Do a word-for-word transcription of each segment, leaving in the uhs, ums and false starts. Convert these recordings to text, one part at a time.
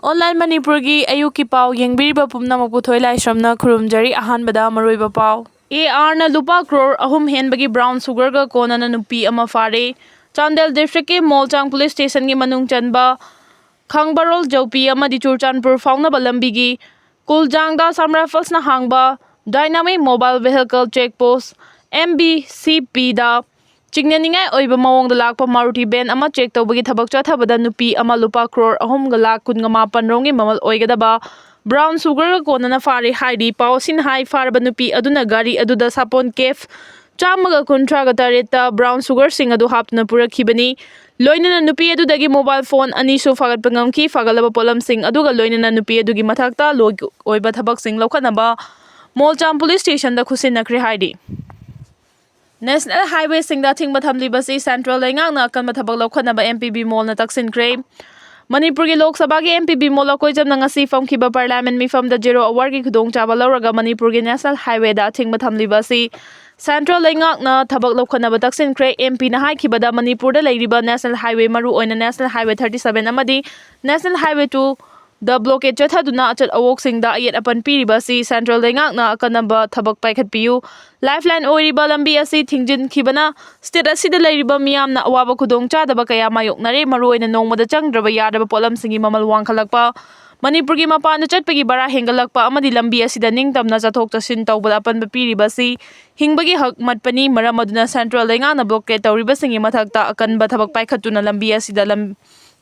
Online ꯃꯅꯤꯄꯨꯔꯒꯤ ꯑꯌꯨꯛꯀꯤ ꯄꯥꯎ ꯌꯦꯡꯕꯤꯔꯤꯕ ꯄꯨꯝꯅꯃꯛꯄꯨ ꯊꯣꯏ ꯂꯥꯏꯁ꯭ꯔꯝꯅ ꯈꯨꯔꯨꯝꯖꯔꯤ꯫ ꯑꯍꯥꯟꯕꯗ ꯃꯔꯨꯑꯣꯏꯕ ꯄꯥꯎ꯫ ꯑꯦ ꯑꯥꯔꯅ ꯂꯨꯄꯥ ꯀ꯭ꯔꯣꯔ ꯑꯍꯨꯝ ꯍꯦꯟꯕꯒꯤ ꯕ꯭ꯔꯥꯎꯟ ꯁꯨꯒꯔꯒ ꯀꯣꯟꯅꯅ ꯅꯨꯄꯤ ꯑꯃ ꯐꯥꯔꯦ꯫ ꯆꯥꯟꯗꯦꯜ ꯗꯤꯁꯇ꯭ꯔꯤꯛꯀꯤ ꯃꯣꯜꯆꯥꯡ ꯄꯨꯂꯤꯁ ꯁ꯭ꯇꯦꯁꯟꯒꯤ ꯃꯅꯨꯡ ꯆꯟꯕ ꯈꯥꯡꯕꯔꯣꯜ ꯖꯧꯄꯤ ꯑꯃꯗꯤ ꯆꯨꯔꯆꯥꯟꯄꯨꯔ ꯐꯥꯎꯅꯕ ꯂꯝꯕꯤꯒꯤ ꯀꯨꯜꯖꯥꯡꯗ ꯑꯁꯥꯝ ꯔꯥꯏꯐꯜꯁꯅ ꯍꯥꯡꯕ ꯗꯥꯏꯅꯥꯃꯤꯛ ꯃꯣꯕꯥꯏꯜ ꯚꯦꯍꯤꯀꯜ ꯆꯦꯛ ꯄꯣꯁ, ꯑꯦꯝ ꯕꯤ ꯁꯤ ꯄꯤꯗ ꯆꯤꯡꯅꯅꯤꯡꯉꯥꯏ ꯑꯣꯏꯕ ꯃꯑꯣꯡꯗ ꯂꯥꯛꯄ ꯃꯥꯔꯨꯇꯤ ꯚꯦꯟ ꯑꯃ ꯆꯦꯛ ꯇꯧꯕꯒꯤ ꯊꯕꯛ ꯆꯠꯊꯕꯗ ꯅꯨꯄꯤ ꯑꯃ ꯂꯨꯄꯥ ꯀ꯭ꯔꯣꯔ ꯑꯍꯨꯝꯒ ꯂꯥꯈ ꯀꯨꯟꯒ ꯃꯥꯄꯟ ꯔꯣꯝꯒꯤ ꯃꯃꯜ ꯑꯣꯏꯒꯗꯕ ꯕ꯭ꯔꯥꯎꯟ ꯁꯨꯒꯔꯒ ꯀꯣꯟꯅꯅ ꯐꯥꯔꯦ ꯍꯥꯏꯔꯤ꯫ ꯄꯥꯎ ꯑꯁꯤꯅ ꯍꯥꯏ, ꯐꯥꯔꯕ ꯅꯨꯄꯤ ꯑꯗꯨꯅ ꯒꯥꯔꯤ ꯑꯗꯨꯗ ꯁꯥꯄꯣꯟ ꯀꯦꯐ ꯆꯥꯝꯃꯒ ꯀꯨꯟꯊ꯭ꯔꯥꯒ ꯇꯔꯦꯠꯇ ꯕ꯭ꯔꯥꯎꯟ ꯁꯨꯒꯔꯁꯤꯡ ꯑꯗꯨ ꯍꯥꯞꯇꯨꯅ ꯄꯨꯔꯛꯈꯤꯕꯅꯤ꯫ ꯂꯣꯏꯅꯅ ꯅꯨꯄꯤ ꯑꯗꯨꯗꯒꯤ ꯃꯣꯕꯥꯏꯜ ꯐꯣꯟ ꯑꯅꯤꯁꯨ ꯐꯥꯒꯠꯄ ꯉꯝꯈꯤ꯫ ꯐꯥꯒꯠꯂꯕ ꯄꯣꯠꯂꯝꯁꯤꯡ ꯑꯗꯨꯒ ꯂꯣꯏꯅꯅ ꯅꯨꯄꯤ ꯑꯗꯨꯒꯤ ꯃꯊꯛꯇ ꯂꯣ ꯑꯣꯏꯕ ꯊꯕꯛꯁꯤꯡ ꯂꯧꯈꯠꯅꯕ ꯃꯣꯜꯆꯥꯝ ꯄꯨꯂꯤꯁ ꯁ꯭ꯇꯦꯁꯟꯗ ꯈꯨꯠꯁꯤꯟꯅꯈ꯭ꯔꯦ ꯍꯥꯏꯔꯤ꯫ ꯅꯦꯁꯅꯦꯜ ꯍꯥꯏꯋꯦꯁꯤꯡꯗ ꯑꯊꯤꯡꯕ ꯊꯝꯂꯤꯕꯁꯤ ꯁꯦꯟꯇ꯭ꯔꯦꯜ ꯂꯩꯉꯥꯛꯅ ꯑꯀꯟꯕ ꯊꯕꯛ ꯂꯧꯈꯠꯅꯕ ꯑꯦꯝ ꯄꯤ ꯕꯤ ꯃꯣꯜꯅ ꯇꯛꯁꯤꯟꯈ꯭ꯔꯦ꯫ ꯃꯅꯤꯄꯨꯔꯒꯤ ꯂꯣꯛ ꯁꯚꯥꯒꯤ ꯑꯦꯝ ꯄꯤ ꯕꯤ ꯃꯣꯜ ꯑꯀꯣꯏꯖꯝꯅ ꯉꯁꯤ ꯐꯝꯈꯤꯕ ꯄꯥꯔꯂꯤꯌꯥꯃꯦꯟ ꯃꯤꯐꯝꯗ ꯖꯦꯔꯣ ꯑꯋꯥꯔꯒꯤ ꯈꯨꯗꯣꯡꯆꯥꯕ ꯂꯧꯔꯒ ꯃꯅꯤꯄꯨꯔꯒꯤ ꯅꯦꯁꯅꯦꯜ ꯍꯥꯏꯋꯦꯗ ꯑꯊꯤꯡꯕ ꯊꯝꯂꯤꯕ ꯑꯁꯤ ꯁꯦꯟꯇ꯭ꯔꯦꯜ ꯂꯩꯉꯥꯛꯅ ꯊꯕꯛ ꯂꯧꯈꯠꯅꯕ ꯇꯛꯁꯤꯟꯈ꯭ꯔꯦ꯫ ꯑꯦꯝ ꯄꯤꯅ ꯍꯥꯏꯈꯤꯕꯗ ꯃꯅꯤꯄꯨꯔꯗ ꯂꯩꯔꯤꯕ ꯅꯦꯁꯅꯦꯜ ꯍꯥꯏꯋꯦ, ꯃꯔꯨꯑꯣꯏꯅ ꯅꯦꯁꯅꯦꯜ ꯍꯥꯏꯋꯦ ꯊꯥꯔꯇꯤ ꯁꯚꯦꯟ ꯑꯃꯗꯤ ꯅꯦꯁꯅꯦꯜ ꯍꯥꯏꯋꯦ ꯇꯨ ꯗ ꯕ꯭ꯂꯣꯀꯦꯠ ꯆꯠꯊꯗꯨꯅ ꯑꯆꯠ ꯑꯋꯣꯛꯁꯤꯡꯗ ꯑꯌꯦꯠ ꯑꯄꯟ ꯄꯤꯔꯤꯕ ꯑꯁꯤ ꯁꯦꯟꯇ꯭ꯔꯦꯜ ꯂꯩꯉꯥꯛꯅ ꯑꯀꯟꯕ ꯊꯕꯛ ꯄꯥꯏꯈꯠꯄꯤꯌꯨ꯫ ꯂꯥꯏꯐꯂꯥꯏꯟ ꯑꯣꯏꯔꯤꯕ ꯂꯝꯕꯤ ꯑꯁꯤ ꯊꯤꯡꯖꯤꯟꯈꯤꯕꯅ ꯁ꯭ꯇꯦꯠ ꯑꯁꯤꯗ ꯂꯩꯔꯤꯕ ꯃꯤꯌꯥꯝꯅ ꯑꯋꯥꯕ ꯈꯨꯗꯣꯡꯆꯥꯗꯕ ꯀꯌꯥ ꯃꯥꯌꯣꯛꯅꯔꯦ꯫ ꯃꯔꯨꯑꯣꯏꯅ ꯅꯣꯡꯃꯗ ꯆꯪꯗ꯭ꯔꯕ ꯌꯥꯗ꯭ꯔꯕ ꯄꯣꯠꯂꯝꯁꯤꯡꯒꯤ ꯃꯃꯜ ꯋꯥꯡꯈꯠꯂꯛꯄ, ꯃꯅꯤꯄꯨꯔꯒꯤ ꯃꯄꯥꯟꯗ ꯆꯠꯄꯒꯤ ꯚꯔꯥ ꯍꯦꯟꯒꯠꯂꯛꯄ ꯑꯃꯗꯤ ꯂꯝꯕꯤ ꯑꯁꯤꯗ ꯅꯤꯡꯇꯝꯅ ꯆꯠꯊꯣꯛ ꯆꯠꯁꯤꯟ ꯇꯧꯕꯗ ꯑꯄꯟꯕ ꯄꯤꯔꯤꯕ ꯑꯁꯤ ꯍꯤꯡꯕꯒꯤ ꯍꯛ ꯃꯠꯄꯅꯤ꯫ ꯃꯔꯝ ꯑꯗꯨꯅ ꯁꯦꯟꯇ꯭ꯔꯦꯜ ꯂꯩꯉꯥꯛꯅ ꯕ꯭ꯂꯣꯀꯦꯠ ꯇꯧꯔꯤꯕꯁꯤꯡꯒꯤ ꯃꯊꯛꯇ ꯑꯀꯟꯕ ꯊꯕꯛ ꯄꯥꯏꯈꯠꯇꯨꯅ ꯂꯝꯕꯤ ꯑꯁꯤꯗ ꯂꯝ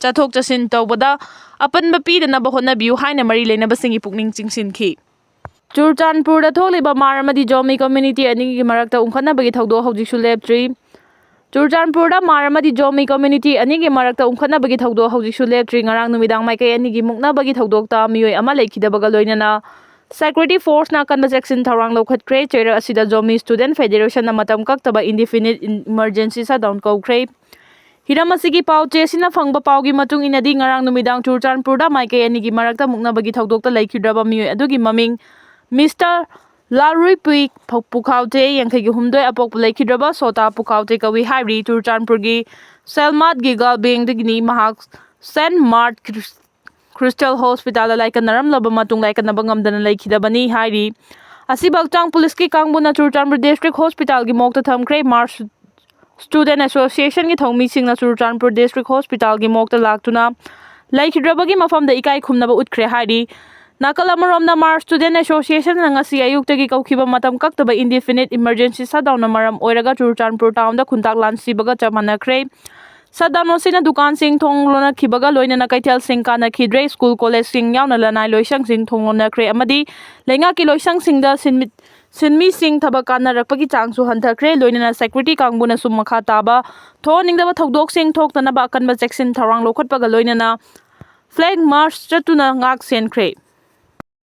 ꯆꯠꯊꯣꯛ ꯆꯠꯁꯤꯟ ꯇꯧꯕꯗ ꯑꯄꯟꯕ ꯄꯤꯗꯅꯕ ꯍꯣꯠꯅꯕꯤꯌꯨ ꯍꯥꯏꯅ ꯃꯔꯤ ꯂꯩꯅꯕꯁꯤꯡꯒꯤ ꯄꯨꯛꯅꯤꯡ ꯆꯤꯡꯁꯤꯟꯈꯤ꯫ ꯆꯨꯔꯆꯥꯟꯄꯨꯔꯗ ꯊꯣꯛꯂꯤꯕ ꯃꯥꯔ ꯑꯃꯗꯤ ꯖꯣꯃꯤ ꯀꯝꯃ꯭ꯌꯨꯅꯤꯇꯤ ꯑꯅꯤꯒꯤ ꯃꯔꯛꯇ ꯎꯪꯈꯠꯅꯕꯒꯤ ꯊꯧꯗꯣꯛ ꯍꯧꯖꯤꯛꯁꯨ ꯂꯦꯞꯇ꯭ꯔꯤ꯫ ꯆꯨꯔꯆꯥꯟꯄꯨꯔꯗ ꯃꯥꯔ ꯑꯃꯗꯤ ꯖꯣꯃꯤ ꯀꯝꯃ꯭ꯌꯨꯅꯤꯇꯤ ꯑꯅꯤꯒꯤ ꯃꯔꯛꯇ ꯎꯪꯈꯠꯅꯕꯒꯤ ꯊꯧꯗꯣꯛ ꯍꯧꯖꯤꯛꯁꯨ ꯂꯦꯞꯇ꯭ꯔꯤ꯫ ꯉꯔꯥꯡ ꯅꯨꯃꯤꯗꯥꯡ ꯃꯥꯏꯀꯩ ꯑꯅꯤꯒꯤ ꯃꯨꯛꯅꯕꯒꯤ ꯊꯧꯗꯣꯛꯇ ꯃꯤꯑꯣꯏ ꯑꯃ ꯂꯩꯈꯤꯗꯕꯒ ꯂꯣꯏꯅꯅ ꯁꯦꯀ꯭ꯌꯨꯔꯤꯇꯤ ꯐꯣꯔꯁꯅ ꯑꯀꯟꯕ ꯆꯦꯛꯁꯤꯟ ꯊꯧꯔꯥꯡ ꯂꯧꯈꯠꯈ꯭ꯔꯦ꯫ ꯆꯩꯔꯛ ꯑꯁꯤꯗ ꯖꯣꯃꯤ ꯁ꯭ꯇꯨꯗꯦꯟꯠ ꯐꯦꯗꯦꯔꯦꯁꯟꯅ ꯃꯇꯝ ꯀꯛꯇꯕ ꯏꯟꯗꯤꯐꯤꯅꯤꯠ ꯏꯃꯔꯖꯦꯟꯁꯤ ꯁꯠꯗꯥꯎꯟ ꯀꯧꯈ꯭ꯔꯦ꯫ ꯍꯤꯔꯝ ꯑꯁꯤꯒꯤ ꯄꯥꯎ ꯆꯦ ꯑꯁꯤꯅ ꯐꯪꯕ ꯄꯥꯎꯒꯤ ꯃꯇꯨꯡ ꯏꯟꯅꯗꯤ, ꯉꯔꯥꯡ ꯅꯨꯃꯤꯗꯥꯡ ꯆꯨꯔꯆꯥꯟꯄꯨꯔꯗ ꯃꯥꯏꯀꯩ ꯑꯅꯤꯒꯤ ꯃꯔꯛꯇ ꯃꯨꯛꯅꯕꯒꯤ ꯊꯧꯗꯣꯛꯇ ꯂꯩꯈꯤꯗ꯭ꯔꯕ ꯃꯤꯑꯣꯏ ꯑꯗꯨꯒꯤ ꯃꯃꯤꯡ ꯃꯤꯁꯇꯔ ꯂꯥꯔꯨꯏꯄꯨꯏ ꯄꯨꯈꯥꯎꯆꯦ, ꯌꯥꯡꯈꯩꯒ ꯍꯨꯝꯗꯣꯏ, ꯑꯄꯣꯛꯄ ꯂꯩꯈꯤꯗ꯭ꯔꯕ ꯁꯣꯇꯥ ꯄꯨꯈꯥꯎꯆꯦ ꯀꯧꯏ ꯍꯥꯏꯔꯤ꯫ ꯆꯨꯔꯆꯥꯟꯄꯨꯔꯒꯤ ꯁꯦꯜꯃꯥꯠ ꯒꯤꯒꯥꯜꯕꯦꯡꯗꯒꯤꯅꯤ꯫ ꯃꯍꯥꯛ ꯁꯦꯟꯠ ꯃꯥꯔꯠ ꯈ꯭ꯔꯤꯁ-, ꯈ꯭ꯔꯤꯁꯇꯦꯜ ꯍꯣꯁꯄꯤꯇꯥꯜꯗ ꯂꯥꯏꯀꯠꯅꯔꯝꯂꯕ ꯃꯇꯨꯡ ꯂꯥꯏꯀꯠꯅꯕ ꯉꯝꯗꯅ ꯂꯩꯈꯤꯗꯕꯅꯤ ꯍꯥꯏꯔꯤ꯫ ꯑꯁꯤꯕꯨ ꯍꯛꯆꯥꯡ ꯄꯨꯂꯤꯁꯀꯤ ꯀꯥꯡꯕꯨꯅ ꯆꯨꯔꯆꯥꯟꯄꯨꯔ ꯗꯤꯁꯇ꯭ꯔꯤꯛ ꯍꯣꯁꯄꯤꯇꯥꯜꯒꯤ ꯃꯣꯔꯒꯇ ꯊꯝꯈ꯭ꯔꯦ꯫ ꯃꯥꯔꯁ ꯁ꯭ꯇꯨꯗꯦꯟ ꯑꯦꯁꯣꯁꯤꯌꯦꯁꯟꯒꯤ ꯊꯧꯃꯤꯁꯤꯡꯅ ꯆꯨꯔꯆꯥꯟꯄꯨꯔ ꯗꯤꯁꯇ꯭ꯔꯤꯛ ꯍꯣꯁꯄꯤꯇꯥꯜꯒꯤ ꯃꯣꯔꯒꯇ ꯂꯥꯛꯇꯨꯅ ꯂꯩꯈꯤꯗ꯭ꯔꯕꯒꯤ ꯃꯐꯝꯗ ꯏꯀꯥꯏ ꯈꯨꯝꯅꯕ ꯎꯠꯈ꯭ꯔꯦ ꯍꯥꯏꯔꯤ꯫ ꯅꯥꯀꯜ ꯑꯃꯔꯣꯝꯗ, ꯃꯥꯔꯁ ꯁ꯭ꯇꯨꯗꯦꯟ ꯑꯦꯁꯣꯁꯤꯌꯦꯁꯟꯅ ꯉꯁꯤ ꯑꯌꯨꯛꯇꯒꯤ ꯀꯧꯈꯤꯕ ꯃꯇꯝ ꯀꯛꯇꯕ ꯏꯟꯗꯤꯐꯤꯅꯤꯠ ꯏꯃꯔꯖꯦꯟꯁꯤ ꯁꯠꯗꯥꯎꯟꯅ ꯃꯔꯝ ꯑꯣꯏꯔꯒ ꯆꯨꯔꯆꯥꯟꯄꯨꯔ ꯇꯥꯎꯟꯗ ꯈꯨꯟꯇꯥꯛ ꯂꯥꯟꯁꯤꯕꯒ ꯆꯞ ꯃꯥꯟꯅꯈ꯭ꯔꯦ꯫ ꯁꯠꯗꯥꯎꯟ ꯑꯁꯤꯅ ꯗꯨꯀꯥꯟꯁꯤꯡ ꯊꯣꯡ ꯂꯣꯟꯅꯈꯤꯕꯒ ꯂꯣꯏꯅꯅ ꯀꯩꯊꯦꯜꯁꯤꯡ ꯀꯥꯟꯅꯈꯤꯗ꯭ꯔꯦ꯫ ꯁ꯭ꯀꯨꯜ ꯀꯣꯂꯦꯖꯁꯤꯡ ꯌꯥꯎꯅ ꯂꯅꯥꯏ ꯂꯣꯏꯁꯪꯁꯤꯡ ꯊꯣꯡ ꯂꯣꯟꯅꯈ꯭ꯔꯦ ꯑꯃꯗꯤ ꯂꯩꯉꯥꯛꯀꯤ ꯂꯣꯏꯁꯪꯁꯤꯡꯗ ꯁꯤꯟꯃꯤ-, ꯁꯤꯟꯃꯤꯁꯤꯡ ꯊꯕꯛ ꯀꯥꯟꯅꯔꯛꯄꯒꯤ ꯆꯥꯡꯁꯨ ꯍꯟꯊꯈ꯭ꯔꯦ꯫ ꯂꯣꯏꯅꯅ ꯁꯦꯀ꯭ꯌꯨꯔꯤꯇꯤ ꯀꯥꯡꯕꯨꯅꯁꯨ ꯃꯈꯥ ꯇꯥꯕ ꯊꯣꯛꯍꯟꯅꯤꯡꯗꯕ ꯊꯧꯗꯣꯛꯁꯤꯡ ꯊꯣꯛꯇꯅꯕ ꯑꯀꯟꯕ ꯆꯦꯛꯁꯤꯟ ꯊꯧꯔꯥꯡ ꯂꯧꯈꯠꯄꯒ ꯂꯣꯏꯅꯅ ꯐ꯭ꯂꯦꯒ ꯃꯥꯔꯆ ꯆꯠꯇꯨꯅ ꯉꯥꯛ ꯁꯦꯟꯈ꯭ꯔꯦ꯫